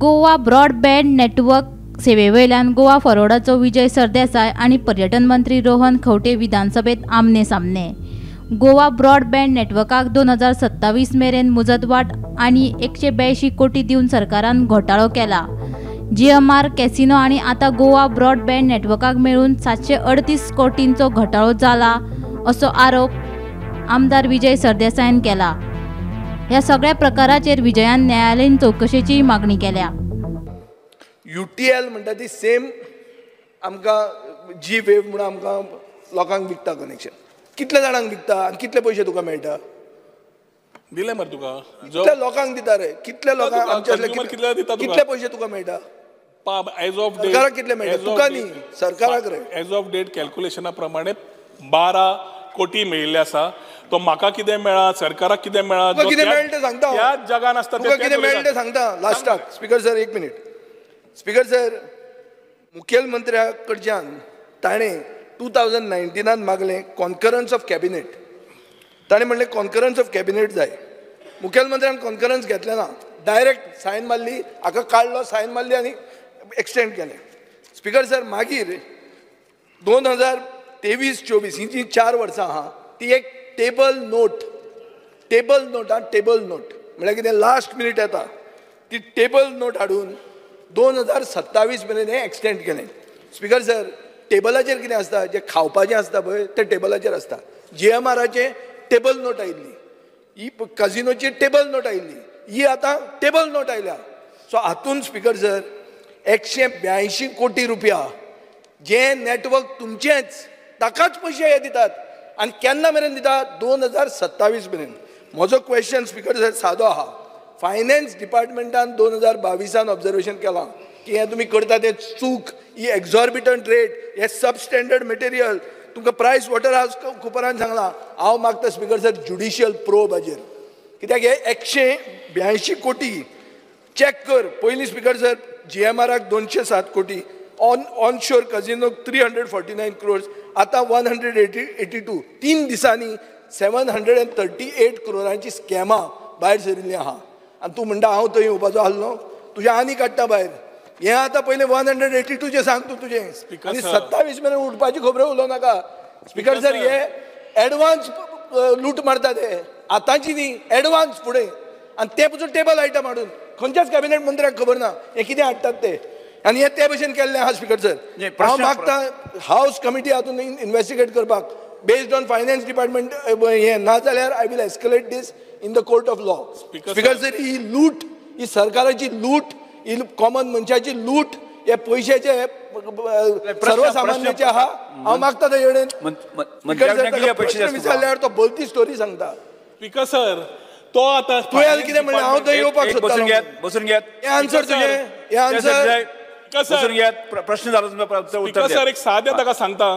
Goa broadband network सेवेवयल्यान Goa फॉरवर्डाचो Vijay Sardesai आनी पर्यटन मंत्री रोहन खंवटे विधानसभेत आमने सामने. गोवा ब्रॉडबँड नेटवर्काक 2027 मेरेन मुजतवाड आनी 182 कोटी दिवन सरकारान घोटाळो केला. जीएमआर कॅसिनो आनी आतां गोवा ब्रॉडबँड नेटवर्काक मेळून 738 कोटींचो घोटाळो जाला असो आरोप आमदार विजय सरदेसायान केला. ह्या सगळ्या प्रकाराचेर विजयान न्यायालयीन चवकशेची मागणी केल्या. UTL म्हणटा ती सेम आमकां जी वेव म्हणून आमकां लोकांक विकता कनेक्शन. कितले जाणांक विकता आनी कितले पयशे तुका मेळटा? दिले मरे तुका. कितल्या लोकांक दिता रे? कितले लोकांक आमचे कितले पयशे तुका मेळटा? एज ऑफ डेट सरकाराक कितले मेळटा? तुका न्ही, सरकाराक रे. एज ऑफ डेट कॅल्क्युलेशना प्रमाणे 12 कोटी मेळिल्ले आसा. तो म्हाका कितें मेळा, सरकाराक कितें मेळा, कितें मेळटा तें सांगता. त्याच जगान आसता तुका कितें मेळटा तें सांगता लास्टाक. स्पीकर सर एक मिनीट. स्पीकर सर, मुखेलमंत्र्या कडच्यान ताणें 2019 मागलें कॉन्करन्स ऑफ कॅबिनेट. ताणें म्हणलें कॉन्करन्स ऑफ कॅबिनेट जाय. मुखेलमंत्र्यान कॉन्करन्स घेतलें ना, डायरेक्ट सायन मारली, हाका काडलो, सायन मारली आनी एक्सटेंड केलें. स्पीकर सर, मागीर 2023-24 ही जी 4 वर्सां आहा ती एक टेबल नोट, टेबल नोट आहा, टेबल नोट म्हळ्यार कितें लास्ट मिनीट येता ती टेबल नोट हाडून 2027 मेरेन हें एक्सटेंड केलें. स्पीकर सर, टेबलाचेर कितें आसता, जें खावपाचें आसता पळय तें टेबलाचेर आसता. जीएमआराचें टेबल नोट आयिल्ली, ही कजिनोची टेबल नोट आयिल्ली, ही आतां टेबल नोट आयल्या. सो हातून स्पीकर सर 182 कोटी रुपया जें नेटवर्क तुमचेंच ताकाच पयशे हे दितात आनी केन्ना मेरेन दितात? 2027 मेरेन. म्हजो क्वेश्चन स्पीकर सर सादो आहा. फायनान्स डिपार्टमेंटान 2022 ऑब्जर्वेशन केलां की हें तुमी करता तें चूक, ही एक्झॉर्बिटंट रेट, हें सबस्टँडर्ड मटेरियल. तुमकां प्रायस वॉटर हावस कुपरान सांगलां. हांव मागता स्पीकर सर ज्युडिशियल प्रोब हाजेर, कित्याक हे 182 कोटी चॅक कर. पयलीं स्पीकर सर जीएमआराक 207 कोटी, ऑनशोर कजिनोक 349 क्रोर्स, आतां 182. 3 दिसांनी 738 क्रोरांची स्कॅमां भायर सरिल्लीं आहा. आनी तूं म्हणटा हांव थंय येवपाचो आहलो, तुजें आनी काडटा भायर. हें आतां पयलें 182चें सांग तूं तुजें, आनी 27 मेरेन उठपाची खबरो उलोवं नाका. स्पीकर सर, हे एडवान्स लूट मारता ते, आतांची न्ही, एडवान्स फुडें. आनी ते पसून टेबल आयटम हाडून खंयच्याच कॅबिनेट मंत्र्याक खबर ना हें कितें हाडटात ते. आनी हें ते भशेन केल्लें आहा. स्पीकर सर, हांव मागता हावस कमिटी हातून इन्वेस्टिगेट करपाक बेस्ड ऑन फायनान्स डिपार्टमेंट. हें ना जाल्यार I will escalate this in the court of law. Speaker sir, ही लूट, ही सरकाराची लूट, ही कॉमन मनशाची लूट, हे पयशाचे सर्वसामान्याचे आहा. हांव मागता तेजे कडेन प्रश्न विचारल्यार तो भलती स्टोरी सांगता. स्पीकर सर, तो आतां तुवें कितें म्हणलें हांव थंय येवपाक सोदतालो. बसून घेयात, हें आन्सर तुजें, हें आन्सर बसून घेयात. प्रश्न जालो तुमचो. स्पीकर सर, एक सादें ताका सांगता,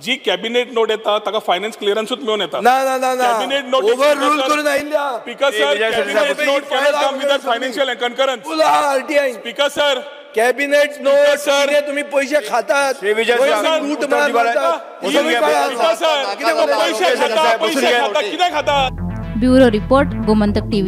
जी कॅबिनेट नोट येता ताका फायनान्स क्लियरन्सूच मेळून येता. ना ना ना ना, कॅबिनेट नोट ओव्हर रूल करून आयिल्ल्या. Speaker sir, cabinet note cannot come without financial concurrence. RTI. Speaker sir, cabinet note sir तुम्ही पैसे खातात, लूट मारतात. पैसे खाता, पैसे खाता, कितें खाता? Bureau report, Gomantak TV.